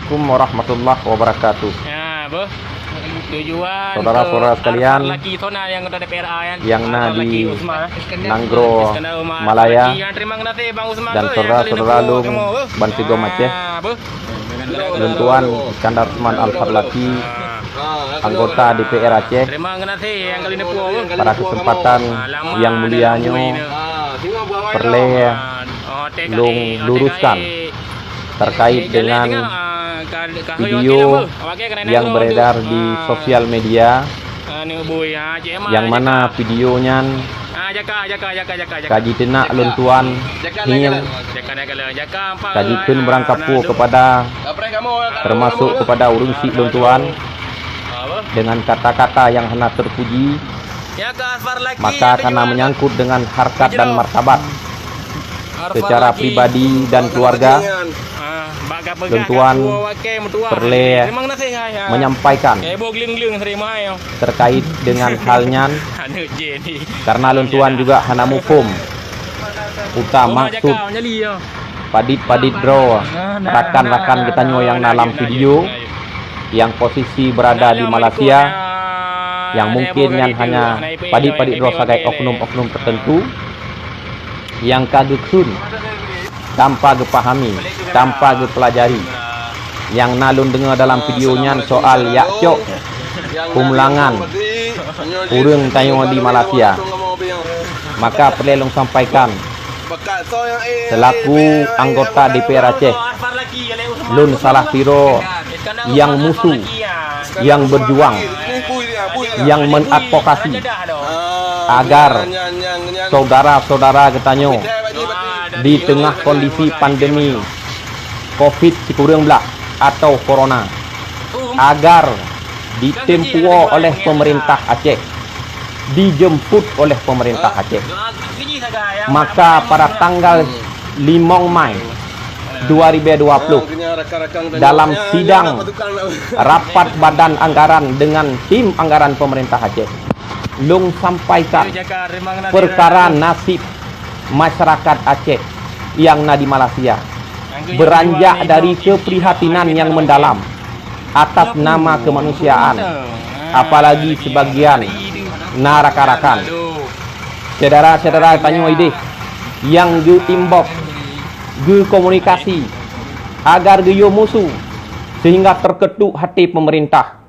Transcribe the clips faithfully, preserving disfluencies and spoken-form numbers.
Assalamualaikum warahmatullahi wabarakatuh. Ya, beuh. Tujuan Saudara-saudara ke sekalian, Arfad Laki Sona yang anggota D P R A, ya. Yang na Arfad Laki di Usman. Nanggroe Iskandar Umar, Malaya, Arfad Laki. Ya, terima kasih, Bang Usman, dan beuh, yang saudara-saudara kali lôn, beuh. Ban sigom Aceh. Ah, beuh. Lôn tuan Iskandar Usman Al-Farlaki, anggota D P R Aceh, pada kesempatan yang mulia nyoe, peureulée lôn luruskan terkait dengan video yang beredar di sosial media, yang mana video nyan ka jiteunak lôn tuan hieng, ka jikheun beurangkapeue kepada, termasuk kepada ureuëng syiek lôn tuan, dengan kata-kata yang hana terpuji, maka karena menyangkut dengan harkat dan martabat secara pribadi dan keluarga, lôn tuan peureulée menyampaikan terkait dengan hal nyan, karena lôn tuan juga hana muphom peue maksud padit-padit droe rakan-rakan geutanyoe nyang na lam video, yang posisi berada di Malaysia, yang mungkin nyan hanya padit-padit droe sagai oknum-oknum tertentu, nyang ka geukheun tanpa geupahami, tanpa geupeulajari. Nyang na lôn deungoe dalam video nyan soal jak cok peumulangan ureuëng tanyoe di Malaysia. Maka peureulée lôn sampaikan, selaku anggota D P R Aceh, lôn salah sidroe nyang musu, nyang berjuang, nyang mengadvokasi agar saudara-saudara geutanyoe di tengah kondisi pandemi covid sikureueng blah atau corona, agar ditempuo oleh pemerintah Aceh, dijemput oleh pemerintah Aceh. Maka pada tanggal limong Mai dua ribu dua puluh, dalam sidang rapat badan anggaran dengan tim anggaran pemerintah Aceh, lôn sampaikan perkara nasib masyarakat Aceh nyang na di Malaysia, beranjak dari keprihatinan nyang mendalam atas nama kemanusiaan, apalagi sebagian na rakan-rakan syedara-syedara tanyoe ideh nyang geu-inbox, geukomunikasi agar geuyue musu, sehingga terketuk hati pemerintah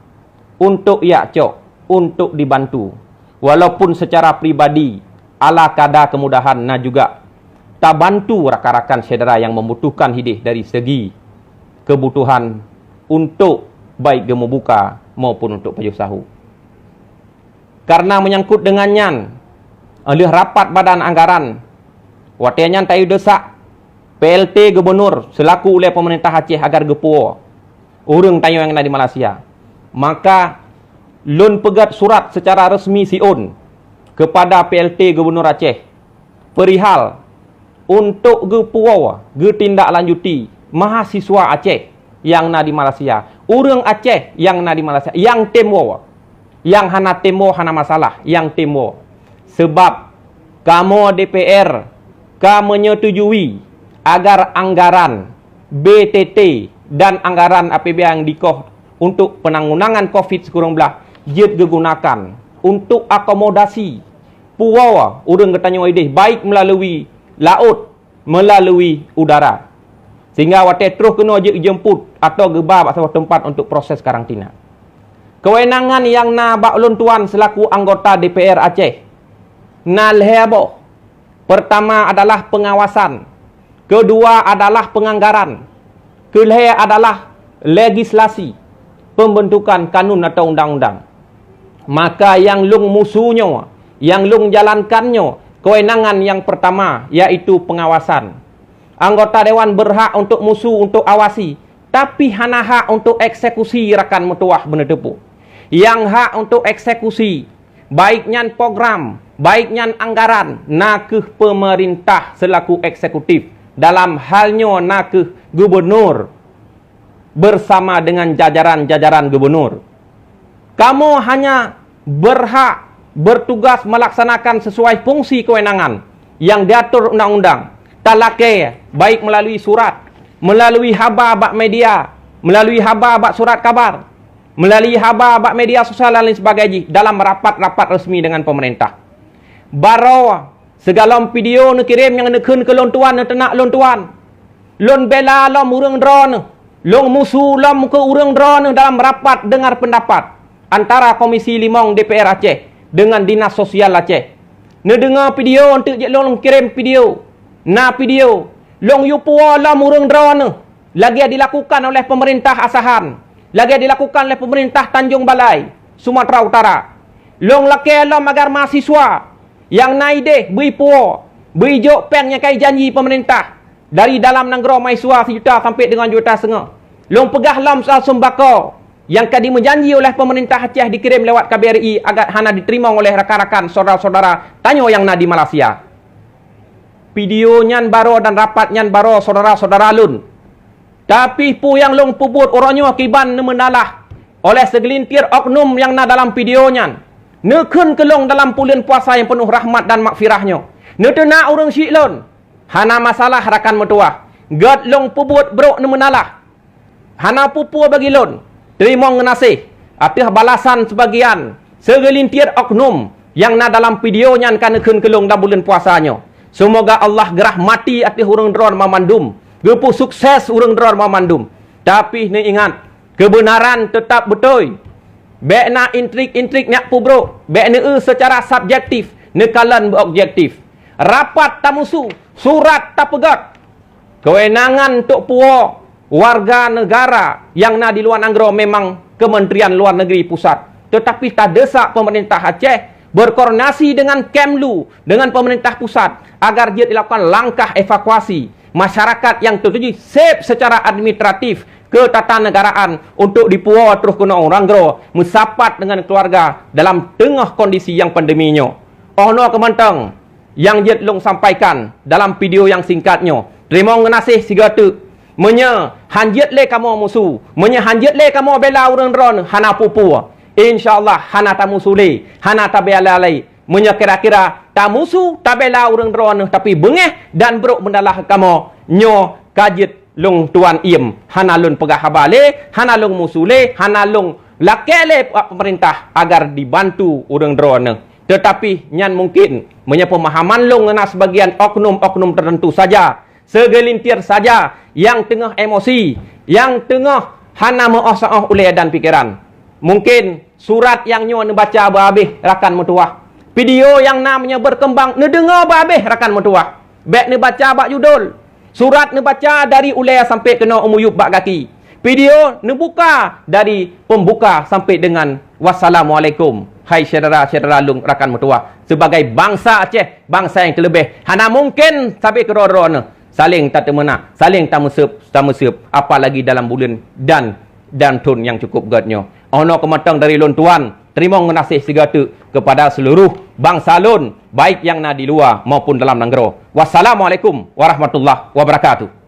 untuk jak cok, untuk dibantu. Walaupun secara pribadi, ala kada kemudahan na juga tabantu rakan-rakan syedara nyang membutuhkan hideh dari segi kebutuhan untuk baik geumubuka maupun untuk pajoh sahur. Karena menyangkut dengan nyan, lheueh rapat badan anggaran, watée nyan tayue desak P L T Gubernur selaku ulée pemerintah Aceh agar geupuwoe ureuëng tanyoe nyang na di Malaysia. Maka lôn peugét surat secara resmi siôn kepada P L T Gubernur Aceh perihal untuk geupuwoe geutindaklanjuti mahasiswa Aceh nyang na di Malaysia, ureuëng Aceh nyang na di Malaysia nyang tem woe. Nyang hana tem woe hana masalah, nyang tem woe. Sebab kamoe D P R ka menyetujui agar anggaran B T T dan anggaran A P B A nyang dikoh untuk penanggulangan covid sikureueng blah jeuet geugunakan untuk akomodasi puwoe ureuëng geutanyoe ideh, baik meulalu laôt, meulalu udara, sehingga watée troh keunoe jeuet jeumput atau geuba bak saboh teumpat untuk proses karantina. Kewenangan nyang na bak ulôn tuan selaku anggota D P R Aceh na lhée boh. Pertama adalah pengawasan, kedua adalah penganggaran, keulhée adalah legislasi, pembentukan kanun atau undang-undang. Maka nyang lôn musu nyoe, nyang lôn jalankan nyoe, kewenangan nyang pertama, yaitu pengawasan. Anggota dewan berhak untuk musu, untuk awasi, tapi hana hak untuk eksekusi rakan meutuwah beuneuteupeue. Nyang hak untuk eksekusi, baik nyan program, baik nyan anggaran, na kheueh pemerintah selaku eksekutif. Dalam hal nyoe na kheueh gubernur bersama dengan jajaran-jajaran gubernur. Kamoe hanya berhak bertugas melaksanakan sesuai fungsi kewenangan nyang diatur undang-undang, talakée baik melalui surat, melalui haba bak media, melalui haba bak surat kabar, melalui haba bak media sosial dan lain sebagainya jih dalam rapat-rapat resmi dengan pemerintah. Baroe sigohlom video neukirém nyang neukheun keu lôn tuan, neuteunak lôn tuan. Lôn bela lom ureuëng droeneueh, lôn musu lom keu ureuëng droeneueh dalam rapat dengar pendapat antara Komisi Limong D P R Aceh dengan Dinas Sosial Aceh. Neudeungoe video eunteuk jeuet lôn kirém video. Na video, lôn yue puwoe lom ureuëng droeneueh lagée dilakukan oleh pemerintah Asahan, lagée dilakukan oleh pemerintah Tanjong Balai, Sumatera Utara. Lôn lakée lom agar mahasiswa nyang na ideh beu ipuwoe, beu ijok péng nyang ka ijanji pemerintah dari dalam nanggroe mahasiswa sijuta sampai dengan juta setengah. Lôn peugah lom soal seumbako nyang ka dimeujanji oleh pemerintah Aceh dikirém lewat K B R I agat hana diteurimong oleh rakan-rakan syedara-syedara tanyoe nyang na di Malaysia. Video nyan baroe dan rapat nyan baroe syedara-syedara lôn. Tapi peue nyang lôn peubuet uroe nyoe kiban neumeunalah oleh segelintir oknum nyang na dalam video nyan. Neukheun keu lôn dalam buleuen puasa nyang peunoh rahmat dan maghfirah nyoe, neuteunak ureuëng syiek lôn. Hana masalah rakan meutuwah, gét lôn peubuet brok neumeunalah. Hana peue-peue bagi lôn. Teurimong geunaséh ateueh balasan sibagian segelintir oknum nyang na dalam video nyan ka neukheun keu lôn dalam buleuen puasa nyoe. Seumoga Allah geurahmati ateueh ureuëng droeneueh banmandum, geupeusukses ureuëng droeneueh banmandum. Tapi neuingat, keubeunaran teutab beutôi. Bék na intrik-intrik nyang peubrok, bék neueu seucara subjektif, neukalon beu objektif. Rapat tamusu, surat tapeugét. Keuwenangan untuk puwoe warga negara nyang na di luwa nanggroe memang Kementerian Luar Negeri Pusat, teutapi tadeusak pemerintah Aceh berkoordinasi dengan Kemlu, dengan pemerintah pusat, agar jeuet dilakukan langkah evakuasi masyarakat nyang teutuju seb seucara administratif ketatanegaraan untuk dipuwoe troh keunoe u nanggroe meusapat dengan keluarga dalam teungoh kondisi nyang pandemi nyoe. Oh noe keuh mantong nyang jeuet lôn sampaikan dalam video nyang singkat nyoe. Teurimong geunaséh sigoe teuk. Meunyoe han jeuet lé kamoe musu, meunyoe han jeuet lé kamoe bela ureuëng droeneueh, hana peue-peue. Insya Allah hana tamusu lé, hana tabela lé. Meunyoe kira-kira tamusu, tabela ureuëng droeneueh tapi beungéh dan brok meunalah kamoe, nyoe ka jeuet lôn tuan iem, hana lôn peugah haba lé, hana lôn musu lé, hana lôn lakée lé bak pemerintah agar dibantu ureuëng droeneueh. Teutapi nyan mungkin meunyoe peumahaman lôn na sibagian oknum-oknum teuteuntu saja, segelintir saja nyang teungoh emosi, nyang teungoh hana meuoh-saoh ulée dan pikeran. Mungkin surat nyang nyoe neubaca beu habéh rakan meutuwah. Video nyang na meunyoe beukeumbang neudeungoe beu habéh rakan meutuwah. Bék neubaca bak judul. Surat neubaca dari ulée sampai keunoe u miyueb bak gaki. Video neubuka dari peumbuka sampai dengan wassalamualaikum. Hai syedara-syedara lôn rakan meutuwah, sibagai bansa Aceh, bansa nyang teuleubeh, hana mungken sabe keudroe-droe neuh saléng tateumeunak, saléng tameuseueb-tameuseueb, apalagi dalam buleuen dan dan thon nyang cukup gét nyoe. Oh noe keuh mantong dari lôn tuan, teurimong geunaséh sigoe teuk keupada seuluruh bansa lôn, baik nyang na di luwa maupun dalam nanggroe. Wassalamualaikum warahmatullahi wabarakatuh.